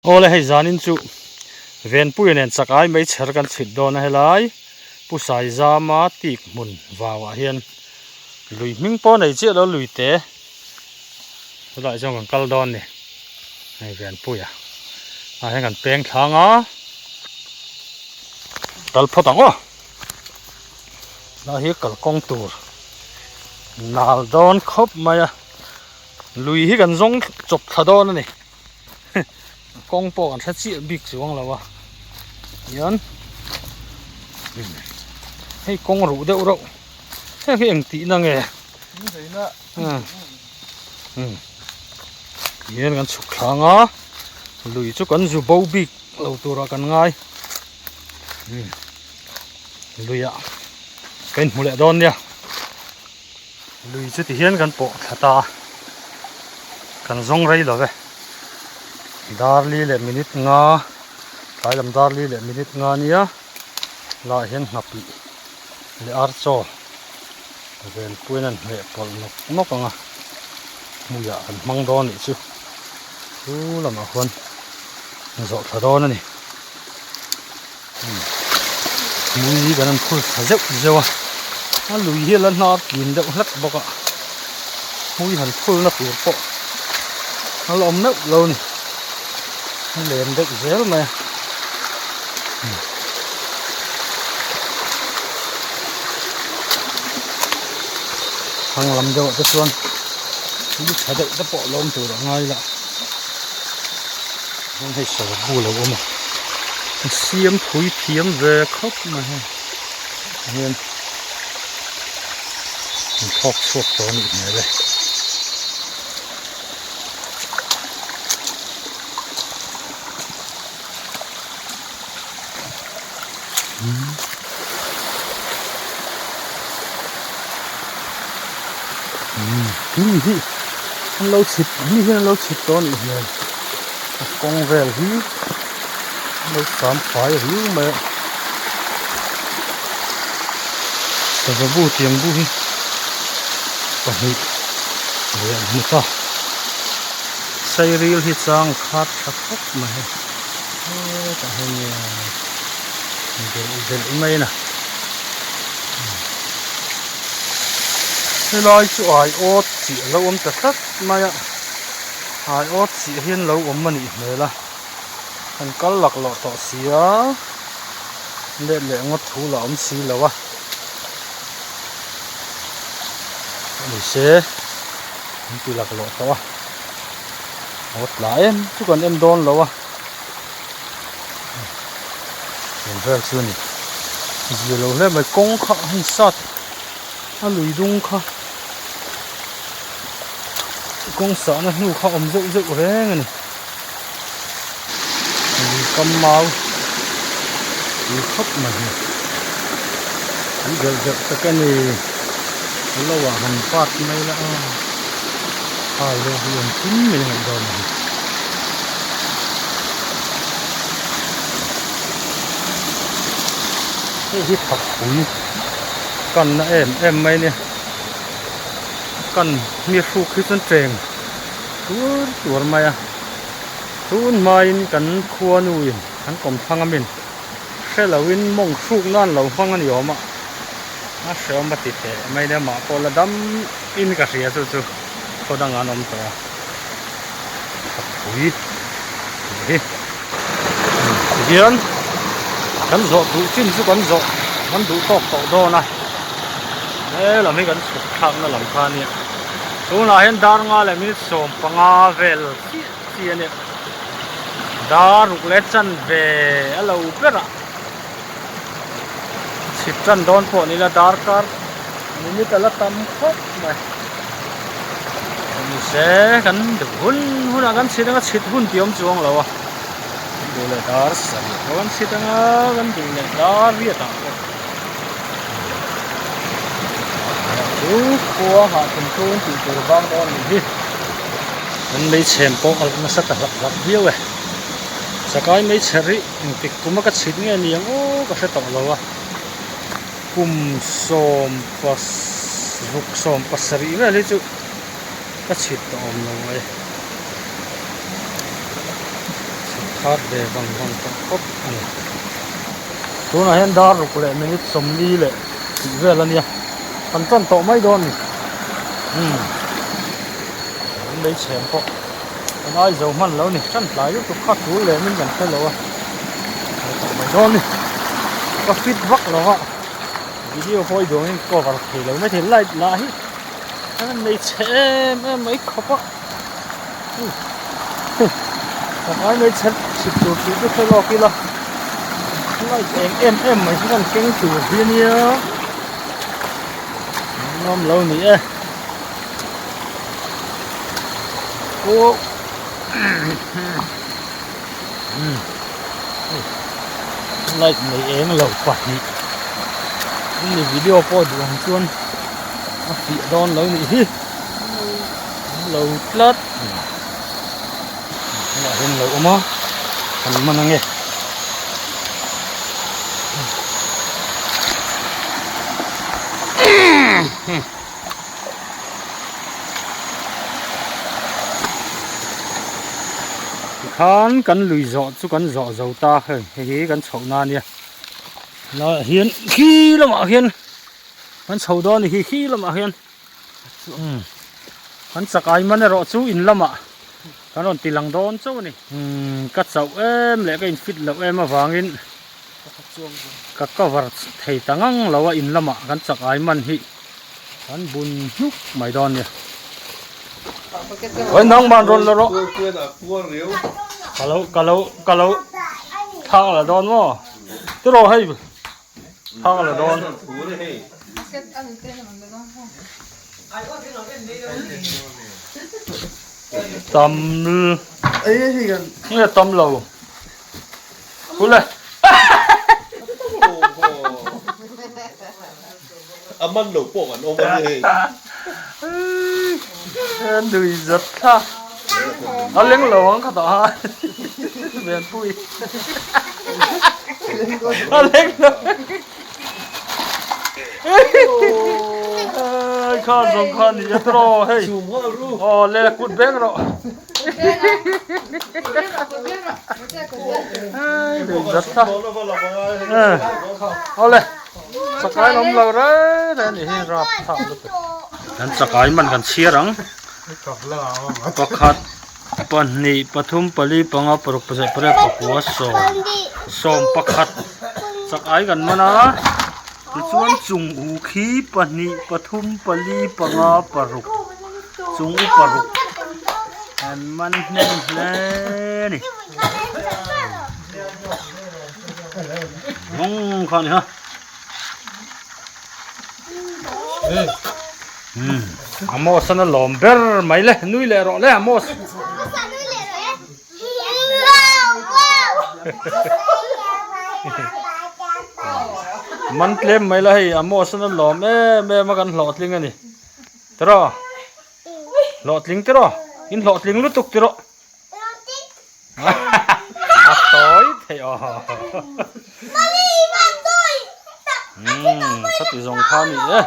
Awle hei zanin chu Venpuia nen chak ai mai chher kan chhit dawn a helai Pu Saizama tik hmun vauah hian lui hming pawh nei chiah lo lui te chulaiah chuan kan kal dawn a ni hei Venpuia ah hian kan peng thlang a kal phawt ang aw helai hi kalkawng tur nal dawn khawp mai a lui hi kan zawng chawp thla dawn a ni. Kawng pawh kan hre chiah bik chuang lo a hian hei kawng ruh deuh reuh heng hi eng tihna nge hian kan chhuk thlang a lui chu kan zu bo bik lo turah kan ngai luiah ka inhmu leh dawn nia. Lui chu tihian kan pawh thla ta a, kan zawng rei lo ve. Dar li leh minute nga, tlai lam dar li leh minute nga nia lah hian nghapih leh archaw venpuiin an hmeh pawlh nawk nawk ang a, hmuiah kan hmang dawn nih chu chu lamah khuan zawh thla dawn a ni. Mui kan han phur thla zeuh zeuh a a lui hi a la hnar tlin deuh hlek bawk a mui han phurna tur pawh a la awm meuh lo a ni a lem deuh zel mai a thlang lam deuh ah te chuan lu tha deuh te pawh a la awm tur a ngai la. Chuan hei sawr bu lo awm a a siam phui thiam ve khawp mai hei hian an thawk chhuak tawh a nih hmel e. Mi hi an lo chhit mi hian an lo chhit tawh a nih hmel a kawng vel hi an lo sam fai riu mai a sava bu tiang bu hi pahnih leh an hmu ta sairil hi chang khat tha khawp mai hei hetah hian nge delh delh mai a ni. Helai chu aiawt chih a lo awm ta tlat mai a aiawt chih hian lo awm a nih hmel a kan kal laklawh tawh si a let leh ngawt thu lah awm si lo a ni se an ti laklawh tawh a awt lah em chu kan en dawn lo a. Eng vel chu a ni zia lo hle mai kawng kha a han sat a lui dung kha kawng sahna hnu kha awm zeuh zeuh reng a ni lui kam mau tui khawp mai hi tui delh delh tak a ni lo ah han pat mai la a hai leh hi engtin mai a ngaih dawn a ni. Hei hi thakpui kanna em em mai a nia kan mi hruk hi chuan cheng tuar tuar mai a tun hmain kan khuanu in kan kawmthlang a min hre loin mawng hruk nan lo hmang a ni awm a a hreawm a ti teh mai a nia mah pawh la dam in ka hria chu chu khaw dangah an awm tawh a. Thakpui tih hi tihian kan zawh duh chin chu kan zawh kan duh tawk tawh dawn a helam hi kan chhuk thlakna lam kha a nia tunah hian dar nga leh minute 15 vel chiah chi a nia dar ruk leh chan ve a lo ber a chhip tan dawn pawh ni ila darkar minute a la tam khawp mai. Nise kan duh hun hunah kan chhit anga chhit hun tih awm chuang lo a kan duh leh dar sarih pawh kan chhit anga kan duh leh dar riat ah pawh chu khua hah thum thum tih tur vang dawn anih hi kan lei chhem pawh a nasa ta hlak hlak viau e chakai mai chher hi engtik kuma ka chhit nge ni ang aw ka hre tawh lo a. Kum sawm pas ruk sawm pasarih vel hi chu ka chhit tawh awm lo mai. Chhit Khat ve vang vang tawh khawp a ni. Tunah hian dar ruk leh minute 40 leh tih vel a nia. Kan tan tawh mai dawn a ni. Umm an lei chhem pawh kan ai zo hman lo a ni. Tan tlai lutuk kha tul leh min kan hre lo a. Kan tawh mai dawn a ni. Ka fit vak lo a. Video pawh i duangin cover thei lo maithei light lah hi a nei chhe em em mai khawp a. Pakai mai chhe chhit tur tih chu hre lawk ila light eng em em mai hi kan keng tur hi ania ngam lo ni e aw light nei eng lo pahnih ni video pawh duh ang chuan a fiah dawn lo nih hi. Lo tlat tunah hian lo awm a kan man ange tikhan kan lui zawh chu kan zawh zo ta hei hei hi kan chhoh na ania laiah hian khi lamah hian kan chho dawn a ni hi khi lamah hian. Umm kan chakai man erawh chu in lamah kan rawn ti lang dawn chauh a ni. Umm ka chauh em leh ka in fit loh em avangin ka cover thei ta ngang lo a in lamah kan chakai man hi kan bun hnuk mai dawn nia. Oi nangman rawn la rawh. Ka lo ka lo ka lo thak la dawn maw? Tiraw hei. Thang la dawn. Tam nge tam lo. Kule. A man lo pawh kan awm a ni hei. Nui zat thla. A leng lo ang kha tah ha. Venpui. A leng lo. Ai kha zawng kha ni a tawh hei. Aw le kut beng rawh. Ai nui zat thla. Aw le. Chakai an awm lo reng reng a nih hi rap thlak lutuk. Kan chakai man kan chhiar ang. Pakhat pahnih pathum pali panga paruk pasarih pariat pakua sawm sawm pakhat chakai kan man a tichuan chung u khi pahnih pathum pali panga paruk chung u paruk an man hnem hle a ni. Rawng kha ni ha. Hmm. Amos an a lawm ber mai le nui leh rawh le Amos. Man tlem mai la hei Amos an a lawm em em a kan hlawhtling a ni. Tiraw? Hlawhtling tiraw? In hlawhtling lutuk tiraw? A tawi theih aw. Umm khati zawng kha a ni e.